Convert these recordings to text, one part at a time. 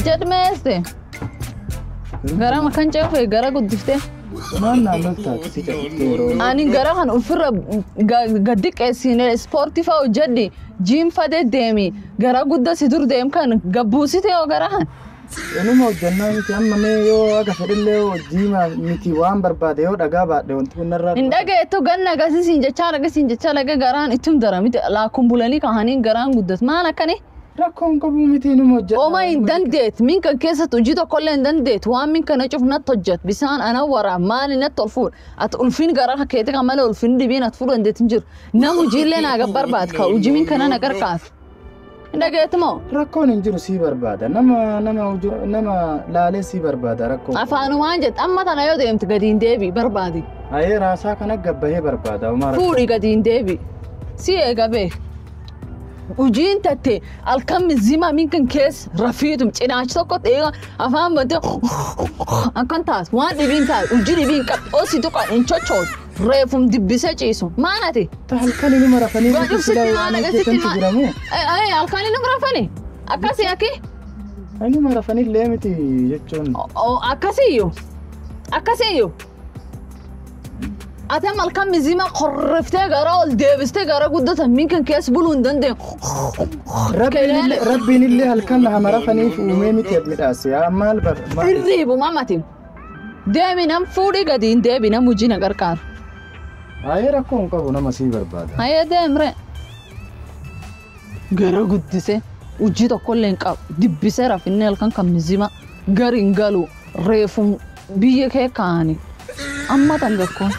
Hojjedmeeste. Gara makan ceefe gara guddiftee. Maal naannoo taate si cabsiftee yeroo. Ani gara kan ofirra gadi qeessine ispoortii fa'a hojjedhi jiim fadee deemi gara guddaa si dur deem kan gabbuusite yoo gara kan. Inuma hojjannaa miti amma mee yoo aga fedhillee jiima miti waan barbaade yoo dhagaa baadhe wanti kun narraa. Hin dhageettu ganna agarsiisin jechaa agarsiisin jechaa laga garaan ittum dara miti laakkun bulanii kahaniin garaan guddat maal akkani. Rakkoon qabu miti inuma hojjedha. Oma hin dandeet min kan keessatti hojii tokkollee hin dandeet waan min kana cuf natti hojjet bisaan ana waraab maali natti ol fuudh ati ulfin gara keeti kan malee ulfin dhibiin ati fuudhu dandeet hin jiru nam hojiillee naa barbaad ka hojii min kana na qarqaaf. Hin dhageet moo? Rakkoon hin jiru sii barbaada nama nama nama laalee sii barbaada rakkoon. Afaanumaan jette amma tana yoo deemte gadi hin deebi barbaadi. Ayee raasaa kana gabbahee barbaada. Fuudhi gadi hin deebi si eega bee. Hojiin tatte halkan mizima min kan keessa rafiitum cinaachi tokko ta'ee afaan bantee akkan taas waan dhibiin taas hojii dhibiin qabdu osii tuqan hin chochootu reefum dibbisee ciisu maal ati. Halkan inuma rafanii miti silaa waan hojjetantu jiramoo? Halkan inuma rafanii akkasii akki. Inuma rafanii illee miti jechuun. Akkasiyyuu akkasiyyuu. Ati amma halkan mizima qorriftee gara ol deebistee gara guddatan min kan keessa buluu hin dandeenye. Rabbiin illee halkan nama rafaniif uumee miti midhaase maal bar. Hirriibu mamati. Deemi nam fuudhii gadi hin deebi nam hojii na qarqaaru. Ayee rakkoo hin qabu nama sii barbaada. Ayee deemre. Gara guddisee hojii tokkollee hin qabu dibbisee rafinnee halkan kan mizima gari hin galu reefum biyya kee kaa'ani. Amma tan gakkoon.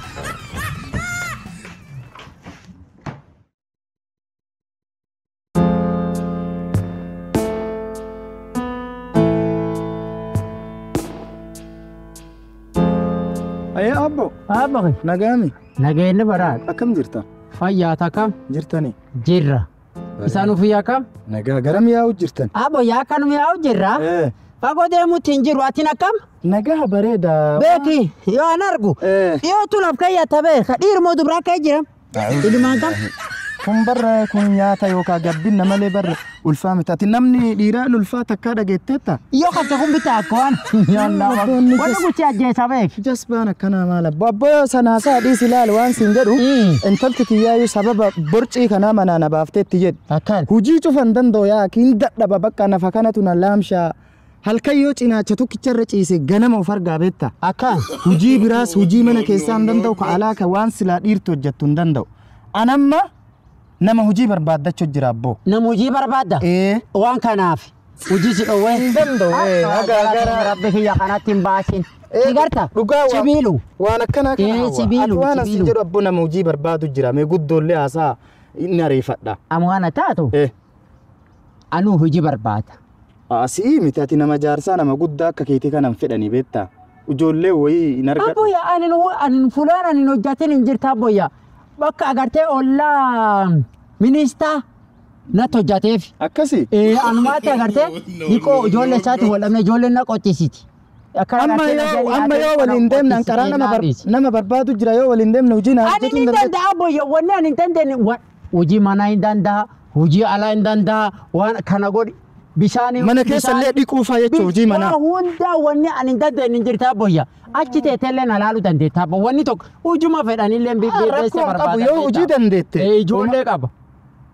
Ayee abbo. Abbo. Nagaami. Nageenyi badhaadha. Akkam jirta? Fayyaa takka. Jirtani? Jirra. Isaan ofii akkam? Nagaa garam yaa'u jirtan? Abbo yaa kanuma yaa'u jirra. Fagoo deemuutti hin jiru atiin akkam? Nagaa bareeda. Beeki yoo an argu. Dhiyootu laf keeyyata beeka dhiirmoo dubraa kee jira. Ilmaan kam? Kun barra kun nyaata yookaan gabbinna malee barra ulfaa miti. Ati namni dhiiraan ulfaa takkaa dhageetteetta? Yoo kafte kun bitaa akka waan. Wanni guchi ajjeesa beek. Jasbaan akkanaa maal abbo abboo sanaasaa dhiisi ilaali waan siin jedhu intalti kiyyaayyuu sababa borcii kanaa manaa na baafteetti jedhu. Akkan. Hujii cufan danda'u yaa kiin dadhaba bakka nafa kanatu na laamshaa. Halkan yoo cinaacha tokkicharra ciise ganama of argaa beekta. Akkan. Hujii biraas hujii mana keessaa hin danda'u ka alaa ka waan silaa dhiirtu hojjettu hin danda'u. Anamma nama hojii barbaaddachuu jira abbo. Nama hojii barbaadda? Waan kanaaf hojii si dhowwee. Hin danda'u. Haga rabbi kiyya kanatti hin baasin. Si garta? Dhugaa Sibiilu. Waan akkanaa kana hawwa. Sibiilu. Ati waan asii jedhu abbo nama hojii barbaadu jira. Mee guddoollee haasaa inni ariifadha. Amma waan taatu? Anuu hojii barbaada. Asii miti ati nama jaarsaa nama guddaa akka keetii kanan fedhanii beektaa? Ijoollee wayii hin argadhu. Abboyya ani fulaan ani hojjatin hin jirta abboyya. Bakka agartee ollaa ministaa natti hojjateef. Akkasii? Anumaatti agartee dhiqoo ijoollee isaatti wal dhabne ijoolleen na qochisiiti. Amma yoo waliin deemne karaa nama barbaadu jira yoo waliin deemne hojii na hojjetu hin danda'u. Ani ni danda'a abboyya wanni ani hin dandeenye hojii manaa hin danda'a hojii alaa hin danda'a waan kana godhi. Bishaan mana keessa illee dhiquu fa'aa jechuun hojii manaa. Hunda wanni ani hin dandeenye hin jirta abboyya. Achi teetellee na laaluu dandeetta abbo wanni tokko hojuma fedhanillee Rakkoo hin qabu yoo hojii dandeette. Ijoollee qaba.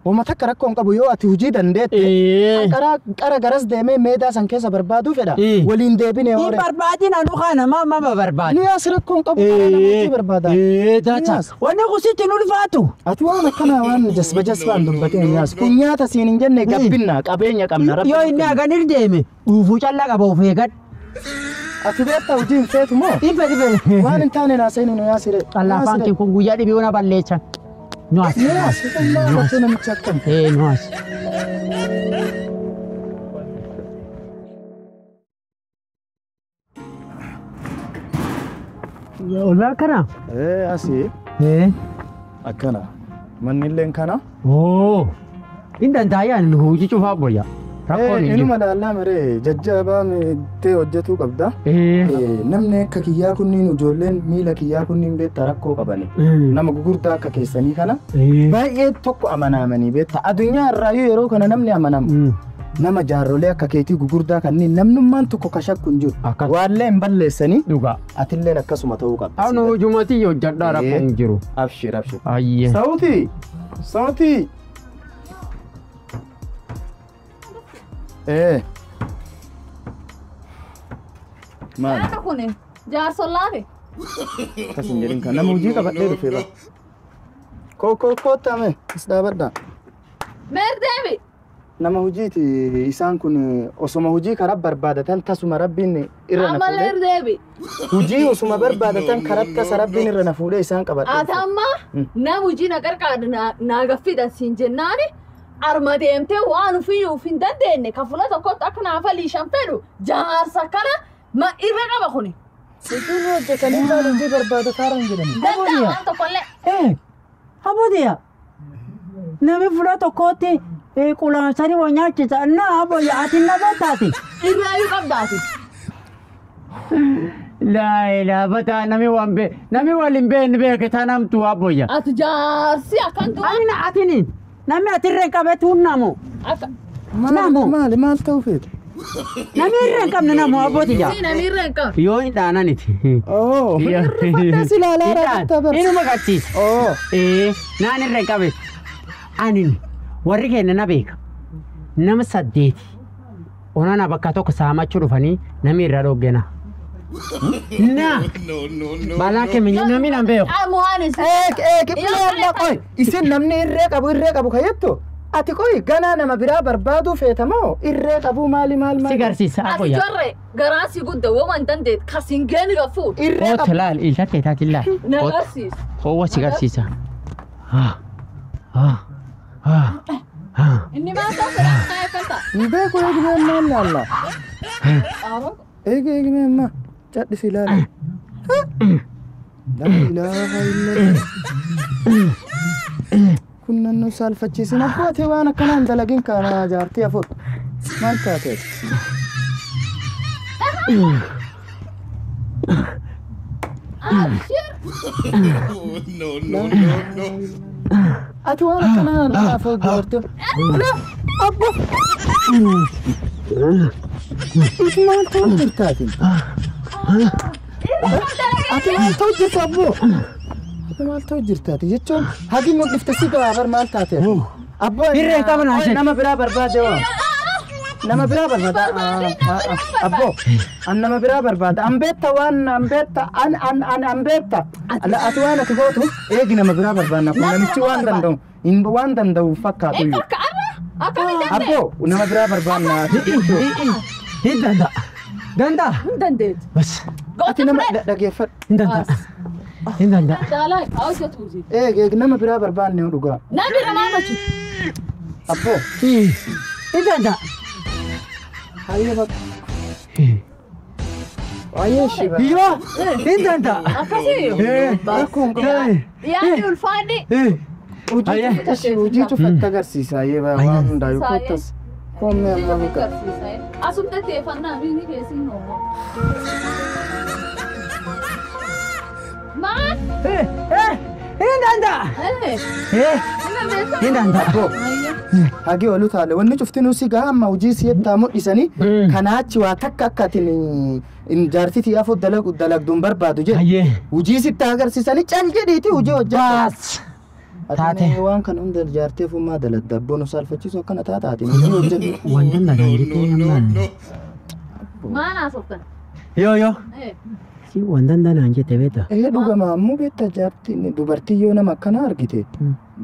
Wama takka rakkoo hin qabu yoo ati hojii dandeette. Qara garas deemee meedaa san keessa barbaaduu fedha. Waliin deebinee Hin barbaadin anu kana mama barbaada. Ni as rakkoo hin qabu karaa nama hojii barbaada. Dacha. Wanni kusitti nu ulfaatu. Ati waan akkanaa waan jasba jasbaan dubbatee ni as. Kun nyaata siin hin jenne gabbinna qabeenya qabna. Yoo inni haganir deeme dhuufuu callaa qaba of eeggadhu. Ati beektaa hojii hin feetu moo? Hin fedhi fedhi. Waan hin taane naa seeni nu yaasire. Allaafaan kee kun guyyaa dhibii na balleechan. Nuas. Nuas. Nuas. Namicha akkam. Nuas. Ollaa akkana? Asii. Akkana. Manni illeen kana. Hin danda'an hojii cufaa boyya. Inuma laallaa maree jajjabaa ta'e hojjetuu qabda. Namni akka kiyyaa kunniin ijoolleen miila kiyyaa kunniin beektaa rakkoo qabani. Nama gugurdaa akka keessanii kana baay'ee tokko amanamanii beektaa. Addunyaa irraayyuu yeroo kana namni amanamu. Nama jaarrolee akka keetii gugurdaa kanneen namnummaan tokko kashakku hin jiru. Waallee hin balleessanii. Dhugaa. Atilleen akkasuma ta'uu qabda. Anu hujumatii hojjedhaa rakkoo hin jiru. Abshir abshir. Ayyee. Sauti! Sauti! Maal? Akka kuni jaarsollaati. Akkas hin jedhin kan nama hojii qabadhee dhufee bara. Koo koo koottame as dhaabadhaa. Meer deebi. Nama hojiiti isaan kun osoma hojii karaa barbaadatan tasuma rabbiin irra na Ammallee fuudhee. deebi. Hojii osoma barbaadatan karaa tasa rabbiin irra na fuudhee isaan qabadhee. Ati amma nama hojii na qarqaadhu naa gaffiidhaan siin jennaani arma deemtee waan ofii of hin dandeenye kafula tokkotti akka naaf liishan fedhu jaarsa kana ma irra qaba kuni. Hojii hojjetanii maal hojii barbaadataa hin jedhani. Danda'a waan tokkollee. Aboodiya. Namni fuula tokkotti qulaansanii waa nyaachisa. Na aboodiya ati na beektaati. Irraayyuu qabdaati. Laa ilaa bataa namni waan bee namni waliin beekni beeke tanamtu aboodiya. Ati jaarsi akkan du'a. Ani na atini namni atirra hin qabetu namu. Akka Namu. Maali maal ta'uu feetu? Namni irra hin qabne namu aboodiya. si namni irra hin qabne. Yoo hin dhaananiti. Oo. Irrifattee si ilaalaa rakkattaa bara. Inuma garsiisa. Oo. Naan irra hin qabe. Ani warri keenya na beeka. Nama saddeeti. Onana bakka tokko saamachuu dhufanii namni irra dhoggena. Na. Balaa keenya namni nan beeku. Amuwaanis. Eek eek ilaalla qoy isin namni irree qabu kayyattu ati qoy ganaa nama biraa barbaaduu feetamoo irree qabu maali maal Si maal garsiisa Ati aboya. jorre garaa si guddaa waan dandeet kasin geeni gafuun. irree Oot qabu laal ilta keetaati laal. Na garsiisa. Howwa si garsiisa. Ah. Ah. Ah. Inni maal ta'u fedhaa akka ta'a. hin beeku eegmee maal laalla eegi eegmee amma cadhisi ilaala. La ilaaha illallah. Kun naannoo saalfachiisin abbootii waan akkanaan dalagin kana jaartii afur maal taateet? Abshir. Ati waan akkanaan afur dubartii. Abbo! Maal ta'u jirtaati? Ati maal ta'u jirta abbo? Ati maal ta'u jirtaati jechuun hagi mul'ifte si gabaabar maal taate? Abbo Irree qabna ishee. Nama biraa barbaade waa. Nama biraa barbaada. Abbo an nama biraa barbaada. An beekta waan an beekta an an an an beekta. Ati waan ati gootu eegi nama biraa barbaadna kun namichi waan danda'u hin waan danda'u fakkaatu iyyuu. Akka arra akkami danda'e. Abbo nama biraa barbaadna. Hin danda'a. Danda'a. Hin dandeetu. Bas. Ati nama dhageeffadhu. Hin danda'a. Hin danda'a. Daalaa hojjetu hojii. Eegi eegi nama biraa barbaadne yoo dhugaa. Namni namaa machu. Abbo Hin danda'a. hayyee bakka. Hayyee shiba. Yoo hin danda'a. Akkasii. Rakkoon qabu. Yaadni ulfaanni. Hojii cufaatti agarsiisa hayyee waan hundaayyuu kottas. Koomee amma buka. Asumte teeffannaa biyyi keessi hin oomo. Maal? Hin danda'a. Hin danda'a. Abbo hagi olu taale wanni cuftinuu si gaha amma hojii si yettaa mul'isanii kanaachi waa takka akka atin jaartitii afur dalagduun barbaadu jedhe. Hayyee. Hojii sitti agarsiisanii cal jedhiiti hojii hojjeta. Baas. Taate. Ati waan kana hunda jaartee fummaa dalagda abboon saalfachiisu akkana taataati hojii hojjetu. Wanta nagaan jettee hammaan. Maal haasoftan? Yoo yoo. Si wanta naan jette beekta. Ee dhugama ammoo beekta jaartiin dubartii yoo nama akkana argite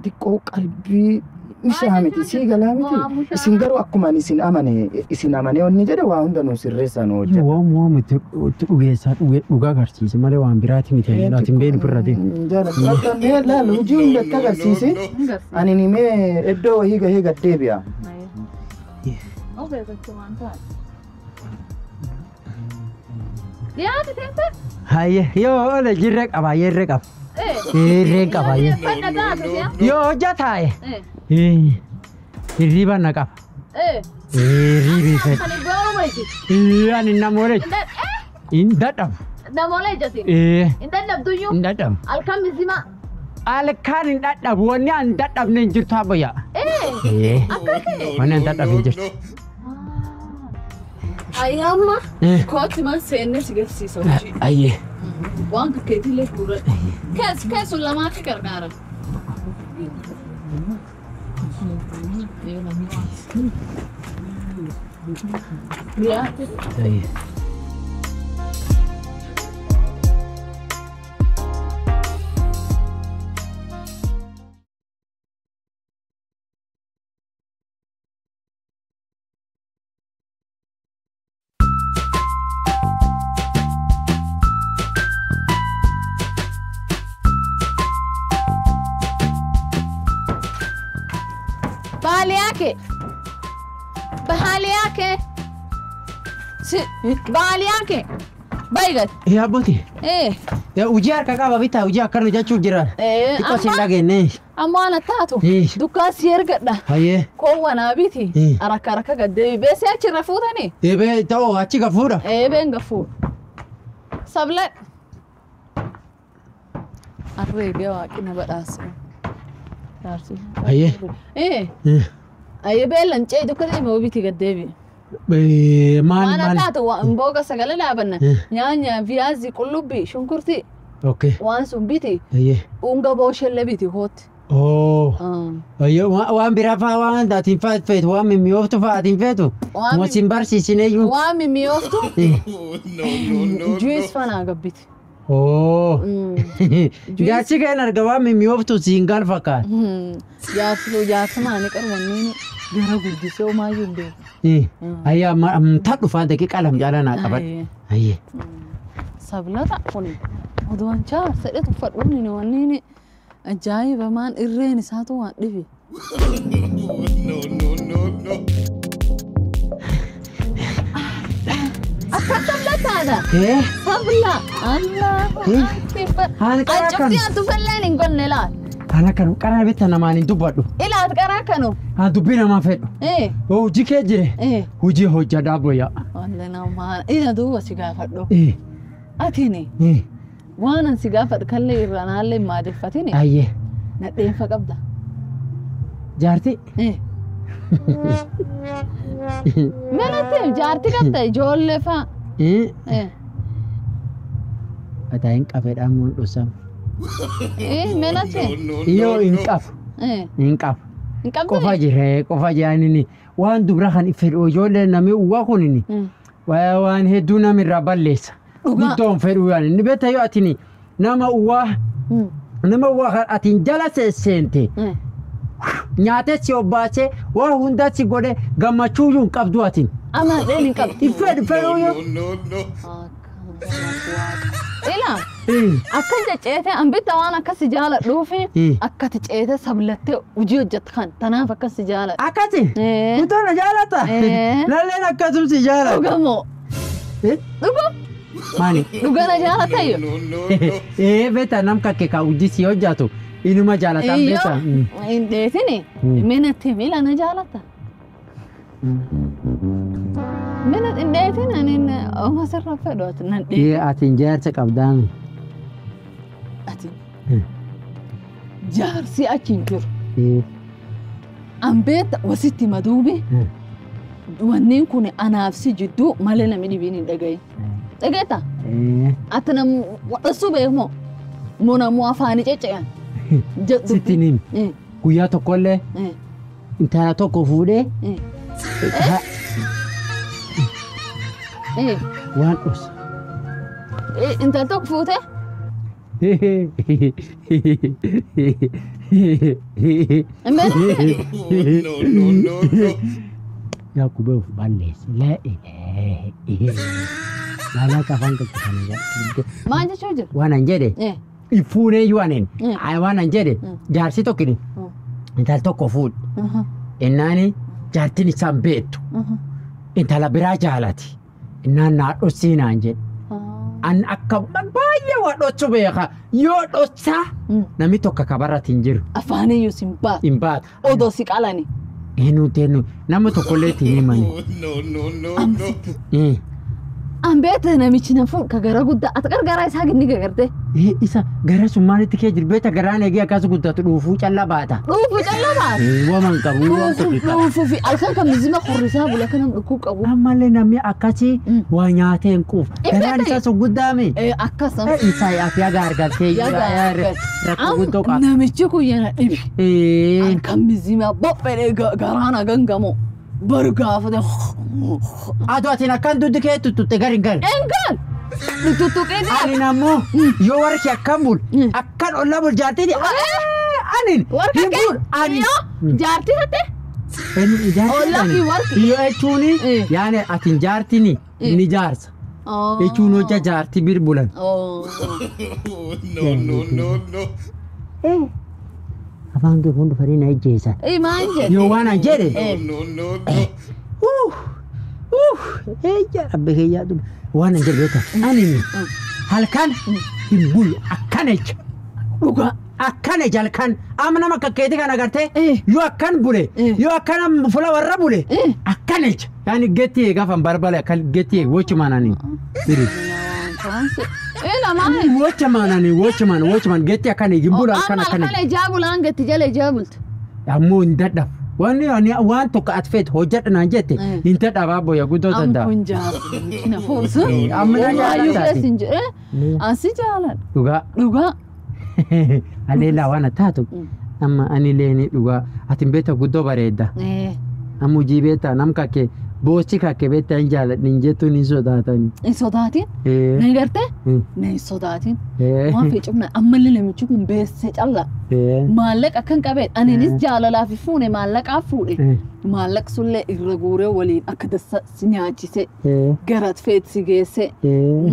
xiqqoo qalbii isaa miti sii galaa miti isin garuu akkuma ani isin amane isin amane onni jedhe waa hunda nu sirreessaa nu hojjeta. Waan waan itti dhugeessaa dhugaa agarsiisa malee waan biraati miti. Ati hin beeknu birra deemu. Jaalladha mee laal hojii hundatti agarsiisi ani ni mee iddoo wahii gahee gad deebi'a. Dhiyaate teessee? Hayyee yoo ole jirree qaba jirree qaba. Hirreen qaba hayyee. Fadha gaafate yaa? Yoo hojjetaa'e. Hirriba na qaba. Hirribi fedha. Kan iddoo ejjiti. Ani namoolee hin dadhabu. Namoolee ejjati. Hin dadhabduyyuu. Hin dadhabu. Halkan mizima. Halkan hin dadhabu wanni an dadhabne hin jirtu abbayya. Akka ta'e. Wanni an dadhabne hin jirtu. Ayyaama kootti man seenne si garsiisa hojii. Ayyee. Waan kakkeetillee fuudhadhu. Kees keessu lamaatti gargaara. Ayyee. Bahali yake. Bahali yake. Si bahali yake. Baygat. Yaa abbootii. Eh. Yaa hojii harka qaba bitaa hojii akkana hojjechuuf jira. Eh. Xiqqoo siin dhageenye. Amma ana taatu. Dukkaa si ergadha. Hayyee. Koowwa naa biti. Haraka haraka gad deebi. Beesee achirra fuutanii? Deebee ta'oo achi gafuudha. Eh been gafuudha. Sabla. Arreegee waaqina badhaasa. Hayyee. Eh. Ayyee beellan cee dukka deema biti gad deebi. Maal Waan maal. taatu mboga sagalee dhaabanna. Nyaanya, viyaazii, qullubbii, shunkurtii Okay. waan sun biti. Hayyee. Unga booshellee biti kootti. Oo. Hayyee waan biraa faa waan atiin feetu waan mimmi'ooftu faa atiin feetu. Waan Moo siin barsiisineeyyuu. Waan mimmi'ooftu juice fanaa gabbiti. Oo. Jaarsi kan arga waan mimmi'ooftu siin gal fakkaata. Jaarsi jaarsi maani qarwanniin gara guddisee homaayyuu hin beeku. Hayyee amma dhufaan daqiiqaa lama caalaa naa qabadhu. Hayyee. Sablata kun oduun jaarsa dheetu uffadhuun wanniin ajaa'iba maan irreen isaatu waan dhibe. Akka sablataadha. Eh? Sabla. Allahu akbar. Haala karaa kan. Anciftii atu falleen hin gonne laal. Haala kan karaa bitta namaan hin dubbadhu. Ilaat karaa kanu. Haa dubbii namaa fedhu. Eh. Hojii kee jire. Eh. Hojii hojjedhaa boyyaa. Walli namaa ila duuba si gaafadhu. Eh. Atini Eh. waan an si gaafadhu kallee irraa naallee hin maadeffatini. Hayyee. Nadheenfa qabda. Jaartii. Eh. Manatti jaartii qabda ijoollee fa'a. Eh. Eh. Ataa hin qabedhaan mul'isam. Eh manatti. Yoo hin qabu. Eh. Hin qabu. Hin qabdu. Qofa jiree qofa jiranii waan dubra kan fedhu ijoollee namni uwwa kunini waan hedduu namirraa balleessa. Dhugaa. Guddoon fedhu yaani ni beekta yoo atini nama uwwa nama uwwa kan atiin jala seente nyaatee si obbaasee waa hunda si godhe gammachuu hin qabdu atiin. Ama dheen hin qabdu. Fedhu fedhu yoo. Ila akka ceete ambitta waan akkas jaaladhuufi akkati ceete sablattee hojii hojjettu kan tanaaf akkas jaaladha. Akkasi. Guddoo na jaalata. Lalleen akkasum si jaalata. Dhugamoo. Dhugum. Maali? Dhuga na jaalatayyoo. Ee beektaa nam kakke ka hojii si hojjatu inuma jaalatan beektaa. Hin dheesini. Minatti miila na jaalata. Mina hin dheesini ani oma sirra fedhu ati nan dheesin. Ee ati jaarsa qabdaami. Ati jaarsi achi hin jiru. An beekta wasitti maduubi. Wanneen kun anaaf si jidduu malee namni dhibiin hin dhagayin. Dhageetta? Ati nam wadhassuu beekmoo? Moo namuu afaanii cecce'an? Sitti nim. Guyyaa tokkollee intala tokko fuudhee waan dhosa. Intala tokko fuutee? Yaa kubee of balleesse. Laa ilaaha Laalaa kafaan qaqqabanii Maal jechuu jira? Waan an jedhe fuunee yoo anin waan an jedhe jaarsi tokkini intala tokko fuudhe. Innaani jaartiin isaan beektu intala biraa jaalati. Innaan naa dhossii naan jedhe. An akka baay'ee waa dhossuu beeka yoo dhossaa namni tokko kabarratti hin jiru. Afaaniyyuu si hin baatu. Hin baatu. Odoo si qalani. Eenyu teenyu nama tokkollee ittiin himani. Amsitti. An beekta namichi na fuudh ka gara guddaa ati gargaaraa isaa gidni gagarte. Isa gara summaanitti kee jiru beekta garaan eegee akkas guddatu dhuufuu callaa baata. Dhuufuu callaa baata. Waman qabu waan tokko qaba. Dhuufuu fi halkan kan mizima horrisaa bula kan dhukkub qabu. Ammallee namni akkasii waa nyaatee hin quufu. Garaan isaa sun guddaame. Akkasuma. Isaa ati yaga argattee rakkoo guddoo qaba. Namichi kun yana dhibi. Halkan mizima bophee garaan hagangamoo. Bargaafate. Aduu atiin akkan duddu kee tuttutte gari hin galu. Engal! Tuttuqee jira. Ani ammoo yoo warri kee akkan bulu akkan ollaa bulu jaartiin anin Warra hin bulu ani. Yoo jaartii tatte? Ollaa fi warri. Yoo jechuun yaani atiin jaartiin ni jaarsa. Jechuun hojja jaartii bir bulan. No, no, no, no. Afaan kee kun dhufanii na ijjeessan. Maal jedhe? Yoo waan an jedhe. No, no, no. Eeyya rabbi kiyyaa dhume. Waan an jedhe beekta. Ani halkan hin bulu akkana jecha. Dhugaa akkana jecha halkan amma nama akka keetii kana agartee yoo akkan bule yoo akkana fuula warra bule akkana jecha. Yaani geetti gaafa barbale akkan geetti wochumaan ani. Lamaan. Wochumaan ani wochumaan wochumaan geetti akkana hin bulu halkan akkana. Amma halkan ijaa bulaan geetti jala ijaa bultu. Ammoo hin dadhabu. Wanni ani waan tokko ati feete hojjedha naan jette hin dadhabaa booya guddoo danda'a. Amma kun jaalladha. Na fuusu. Amma na Waayyuu jaalladha. keessa hin jedhe. Ansi jaaladha. Dhugaa. Dhugaa. Aleelaa waan taatu amma ani leeni dhugaa ati beekta guddoo bareedda. Amma hojii beekta nam kakkee boochi kakkee beekta hin jaaladhin hin jettuun hin sodaatani. Hin sodaatin. Na gartee? Na hin sodaatin. Waan fe'icumna ammallee namichi kun beessee callaa. Maallaqa akkan qabeen aniinis jaalalaaf fuune maallaqaaf fuudhe. Maallaqa sullee irra guuree waliin akka dassa si nyaachise. Garat feet si geesse.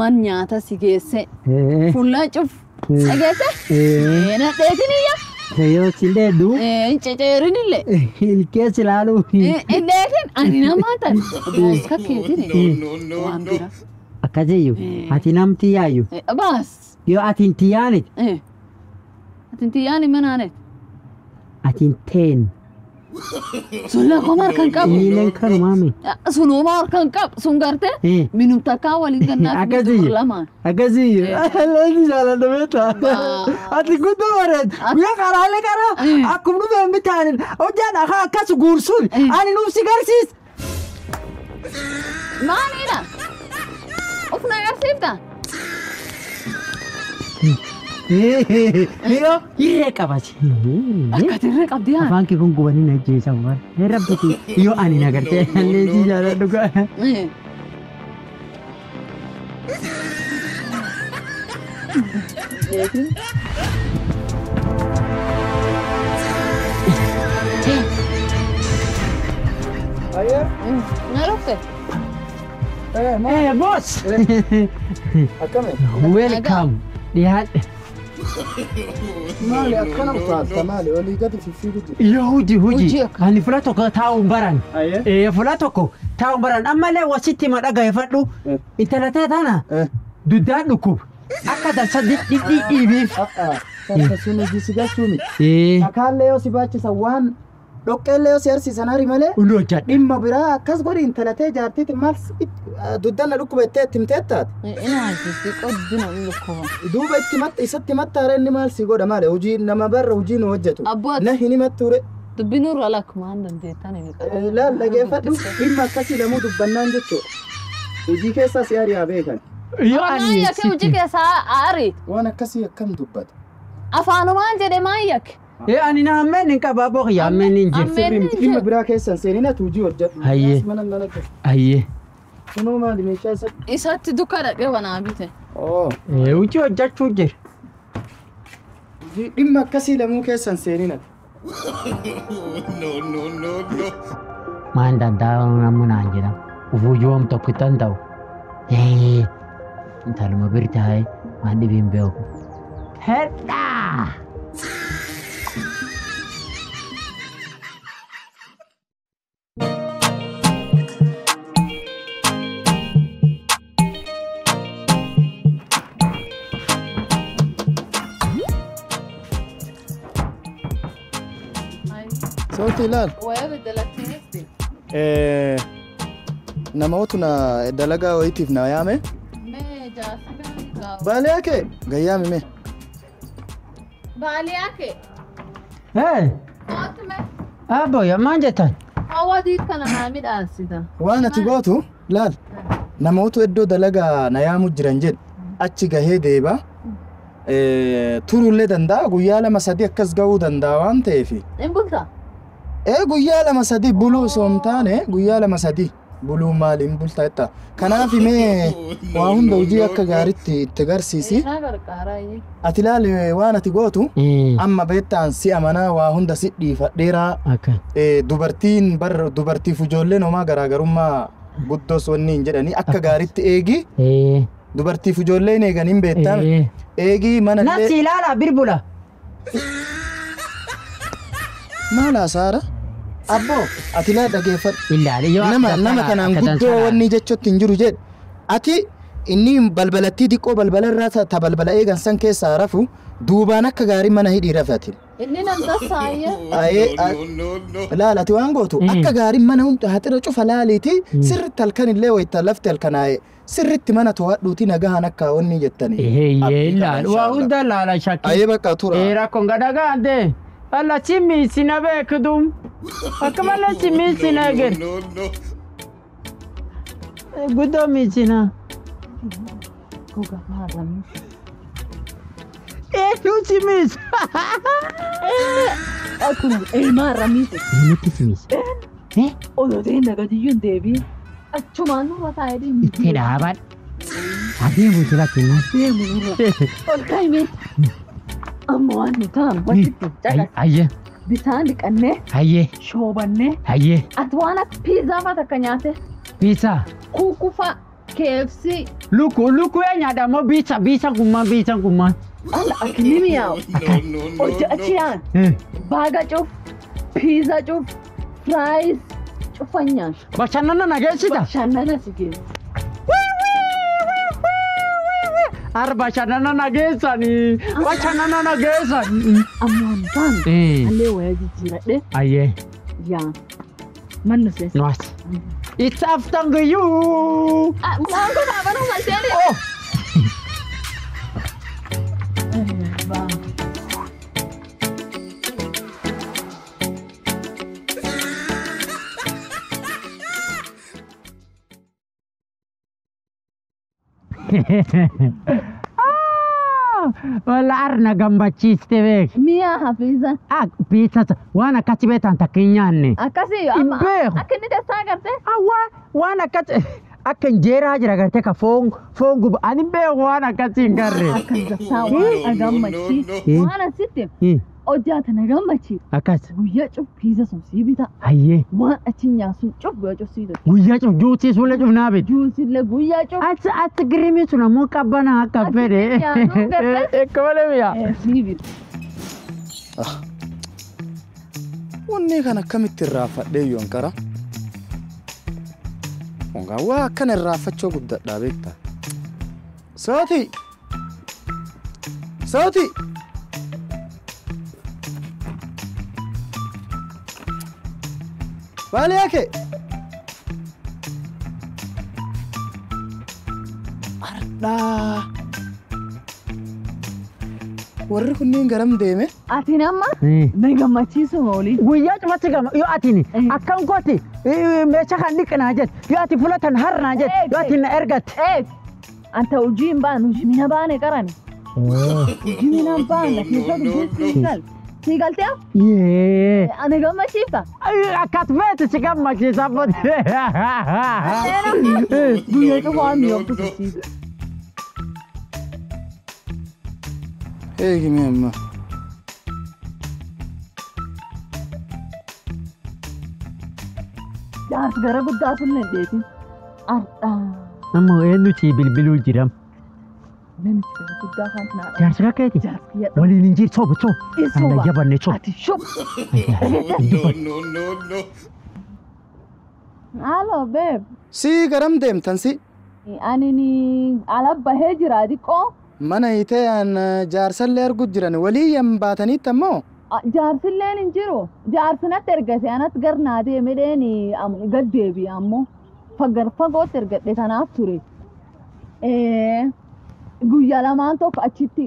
Man nyaata si geesse. Fuullaan cuf. Dhageesse? Na dheetin iyya. Yoo si dheedu. Hin ceceerin illee. Ilkee si ilaalu. Hin dheetin ani namaa tan. Booska keetin. No, no, no. Akkasiyyu ati namti yaayyu. Baas. Yoo ati hin tiyyaanit. Ati hin tiyyaani manaanet. Ati hin teen. Sun lafa harkaan qabu. Miileen kanumaami. Sun homaa harkaan qabu. Sun gartee minum takkaa waliin gannaaf Akkasiyyu. lamaan. Akkasiyyu. Leenji jaaladha beektaa. Ati guddoo bareed. Guyyaa karaalee karaa akkuma dhufeen bitaanin hojjaan akka akkas guursuun ani nuuf si garsiis. Maaliidha? Of na agarsiifta? Yoo hirree qabati. Akkati hirree qabdi yaa. Afaan kee kun gubanii na ajjeesan waan. Rabbiti yoo ani na gartee leenji jaaladhu gaa. Na dhufte? Eh boss. Akkami? Welcome. Dhiyaadhe. Maali akkana utaalta maali olii gadi fiffiigu jiru. Yoo hojii hojii. Ani fuula tokko taa'uun baran. Fuula tokko taa'uun baran ammallee wasitti ma dhagayeeffadhu. Intala ta'e tana duddaan dhukkuba. Akka dansa dhidhiibiif. Sun hojii si galchuu miti. Akaallee yoo si baachisan waan dhoqqeellee yoo si harsiisan hari malee. Hundi hojjadha. Dhimma biraa akkas godhi intala ta'e jaartiiti maal duddanna dhukkuba ittee itti himteettaati. Inaajjisi qoddina dhukkuba. Duuba itti matta isatti mattaare inni maal si godha maali hojii nama barra hojii nu hojjetu. Abbooti. Na hin himatture. Dubbiin nurra lakkumaan dandeettan hin qabu. Laal dhageeffadhu dhimma akkasii lamuu dubbannaan jechuudha. Hojii keessaa si ari'aa beekan. Yoo ani Yakke hojii keessaa ari. Waan akkasii akkam dubbata. Afaanumaan jedhe maan yakke. Ani na hammeen hin qaba booqiyya hammeen hin jiru. Dhimma biraa keessan seenin ati hojii hojjedhu. Hayyee. Mana mana keessa. Hayyee. Kunoo maali meeshaa isa? Isatti dukkana dhaqee wanaa bite. Hojii hojjechuu jira. Dhimma akkasii lamuu keessan seenin ati. No, no, no, no. Maan danda'a namni naan jedhamu. Ufuu yoom tokko danda'u. Intaluma bir taa'ee waan dhibiin beeku. Hedhaa! Sauti ilaal. Waya beddelattiinis. Namoota na dalagaa wayitiif na yaame. Mee jaarsa gaarii. Baaliyaa kee gayyaami mee. Baaliyaa kee. Hey, Kootu mee. abbo maal jettan? Hawwatii kana naa midhaasita. Waan ati gootu laal namoota iddoo dalagaa na yaamu jiran jedhu achi gahee deeba. Turuullee danda'a guyyaa 2 3 akkas gahuu danda'a waan ta'eef. Hin bultaa? Guyyaa 2 3 buluu osoo hin taane guyyaa 2 3 buluu maali hin bultaa jetta. Kanaaf mee waa hunda hojii akka gaariitti itti agarsiisi. Naa gargaaraa. Ati laali waan ati gootu amma beektaan si amanaa waa hunda si dhiifadheeraa. Akka. Dubartiin bar dubartiif ijoolleen homaa garaagarummaa guddoos wanni hin jedhanii akka gaariitti eegi. Dubartiif ijoolleen eegan hin beektan. Eegi mana Natti ilaala birbula. Maal haasaara? Abboo ati laa dhageeffadhu. Ilaali yoo Nama kanaan guddoo wanni jechuutti hin jiru jedhu. Ati inni balbalattii xiqqoo balbala irraa ta balbala eegan san keessaa rafu duubaan akka gaarii mana hidhii rafati. Inni nam tasaayee. No, no, no. Laal ati waan gootu akka gaarii mana hunda haxira cufa laaliiti sirritti halkan illee wayita lafti halkanaa'e sirritti mana to'adhuuti nagahan akka wanni jettanii. Ilaali waa hunda laala shakkii. Ayee bakka tura. Rakkoon gadagaante. Alla chimmiisina beekdum. Akka malee chimmiisina eger. No, no. Guddoo miisina. Gogaa maarramii. Eenyu chimmiisa? Akkuma maarramiiti. Eenyutti chimmiisa? Odoo ta'e nagadiyyuu hin deebiin. Achumaan nurra taa'ee deemu. Itti dhaaban. Adeemu jira kenna. Deemu nurra. Ol kaa'imee. Amma waan nu ta'an walitti caqas. Ayyee. Bishaan dhiqannee. Ayyee. Shoobannee. Ayyee. Ati waan akka piizaa fa'aa takka nyaate. Piizaa. Kuukuu fa'aa. KFC. Lukkuu lukkuu yaa nyaadha moo biisa biisa kummaan biisa kummaan. Alla akka ni mi'aawu. No, no, no. Hojii achi yaan. Baaga cuf. Piizaa cuf. Firaayis cufan nyaata. Bashannana na geessita. Bashannana si geessa. Ar bashannana na geessanii. Bashannana na geessanii. Amma waan ta'an. Allee wayyaa jijjiiradhee. Ayyee. Yaa. Mannu seessa. Nuwas. It's after you. Mlango dhaabanuu malteeni. Oh. Wala arna gammachiiste beek. Mi'a hafiisa. Piizaa waan akkasii beektan takka hin nyaanne. Akkasii Hin beeku. akka inni dastaa gartee. Awwa waan akkas akka injeeraa jira gartee ka foon foon guba ani beeku waan akkasii hin garre. Akka dastaa waan gammachiisu. Waan asitti hojjaata na gammachiisu. Akkas. Guyyaa cuf piizaa sun sii bita. Hayyee. Waan achi nyaasun cuf guyyaa cuf sii bita. Guyyaa cuf juusii sulle cuf naa bita. Juusillee guyyaa cuf. Achi achi giriimii sun ammoo qabbanaa akka fedhe. Nyaanuu gartee. Akka malee mi'a. Sii bita. Wanni kan akkamitti irraanfadhee yoon qara? Hongaa waa akkana irraanfachuu guddadhaa beektaa? Saati! Saati! Baaliyaa kee! Ardhaa! Warri kunneen garam deeme? Ati nama na gammachiisu oolii. Guyyaa cufatti gama yoo atiin akkam gooti meeshaa kan dhiqnaa jette yoo ati fulatan harnaa jette yoo ati na ergatte. Anta hojii hin baanu hojii mina baane qarani. Hojii mina hin baane keessa dubbii sii sii galtee? Ani gammachiifta. Akkas feete si gammachiisa boodde. Guyyaa cufa waan mi'ooftu sii. Eegi mee amma. Jaarsi gara guddaa sun hin beekin. Ardhaa. Amma eenyu bilbiluu jiram. Namichi gara guddaa kan naadha. Jaarsi kakkeeti? Jaarsi kiyyadha. Waliin hin jiru soobu soobu. Sooba. Alla jabanne soobu. Ati shub. No, no, no, no. Halo babe. Si garam deemtan si? Ani ni ala bahee jira xiqqoo. Mana hiitee an jaarsallee argu jiran walii yan baataniitti ammoo. Jaarsilleen hin jiru. Jaarsi natti ergate anatti gar naa deeme dheeni gad deebi'e ammoo. Fagar fagootti ergadhe tanaaf ture. Guyyaa lamaan tokko achitti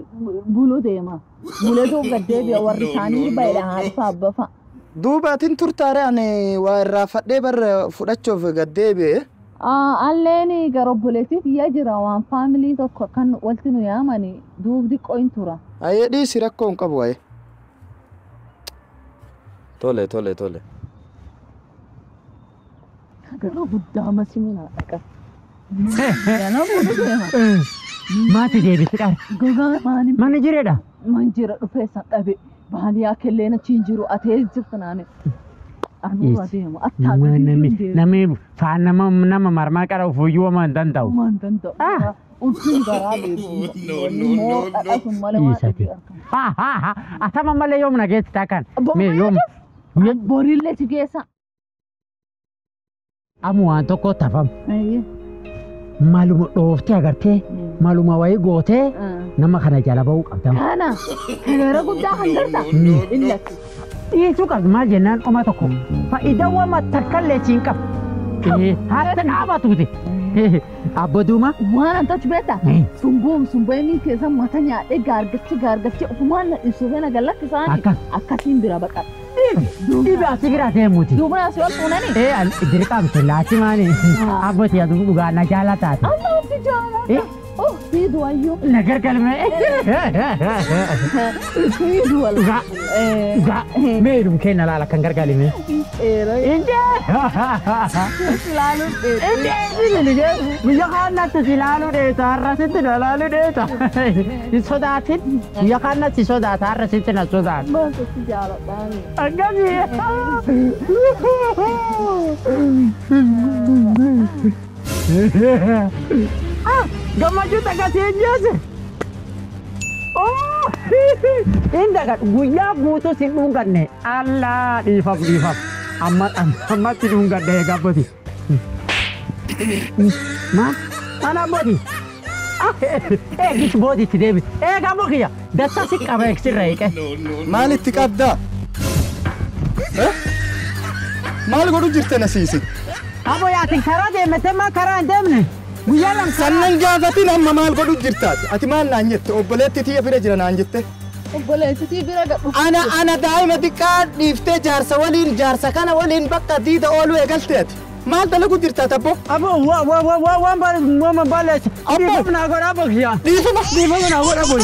buluu deema. Buleetoo gad deebi'a warri isaanii baay'ee haadha abbaa fa'a. Duuba atin turtaare ani waa irraa fadhee bar fudhachuuf gad deebi'e. Alleen gara obboleettii kiyya jira waan faamilii tokko kan walitti nu yaamani duub xiqqoo hin tura. Ayyee dhiisi rakkoo hin qabu waa'ee. Tole tole tole. Gara guddaa masimina dhaqa. Ganama buluu deema. Maati deebisi qara. Gogaa maani Mana jireedha. man jira dhufee san dhabe. Baaliyaa kelleen achi hin jiru atee jirtu naani. Anuu adeemu attaa gadi Namni faan nama nama marmaa qara ofuyyuu waan hin danda'u. Waan danda'u. Ulfiin garaa beeku. No, no, no, no. Dhaqasuun malee waan Dhiisati. dhibee argamu. Atama malee yoom na geessi takkan. Mee yoom. Borillee si geessa. Amu waan tokko tafamu. Maluma dhooftee agartee maluma wayii gootee nama kana jala ba'uu qabda. Kana gara guddaa kan garta. Illatti. Dhiisuu qabdu maal jennaan qoma tokko. Faayidaa waan takkallee siin qabu. Hatta dhaabatuuti. Abbo Duuma. Waan an tolchu beektaa? Sumbuum sumbuumii keessa mata nyaadhee gaargachi gaargachi ofumaan na ibsuufee na gallakki isaanii Akkas. Akkasiin bira baqadha. Dhibi asii bira deemuuti. Duuba asii ol fuunanii. Dirqamte laati maani. Abboti adu dhugaa na jaalataati. Amma wanti jaalladha. Oh, fiidu wayyoo. Na gargalme. Fiidu wal. Dhugaa. Dhugaa. Meedum kenna laala kan gargalime. Dheeraa. Injee. Ilaaluun dheeraa. Injee. Biyya kaanatti si ilaaluu dheeta har'a sitti na ilaaluu dheeta. Hin sodaatin. Biyya kaanatti si sodaata har'a sitti na sodaata. Maal si jaalladha. Akkasii. Gammachuu takka si hin jeese. Hin dagadhu guyyaa guutuu si dhunganne. Allaa dhiifam dhiifam. Amma ammatti dhungadhe gabboti. Ma? Mana abboti? Eegis bootitti deebi. Eega ammoo kiyya. Dasta si qaba eegsirra hiiqe. No, no, no. Maalitti qabdaa? Maal godhu jirte na siisi? Abo yaatin karaa deemete maa karaa hin deemne? Guyyaa lama Sannan gaafatin amma maal godhu jirtaati? Ati maal naan jette? Obboleetti tiyya bira jira naan jette? Obboleettitii bira gadhu. Ana ana daa'ima xiqqaa dhiiftee jaarsa waliin jaarsa kana waliin bakka diida ooluu eegalte ati. Maal dalagu jirtaati abbo? Abo wa wa wa wa waan waan balleessa. Abbo! Dhiifama naa godha abbo kiyya. Dhiifama! Dhiifama naa godha abbo.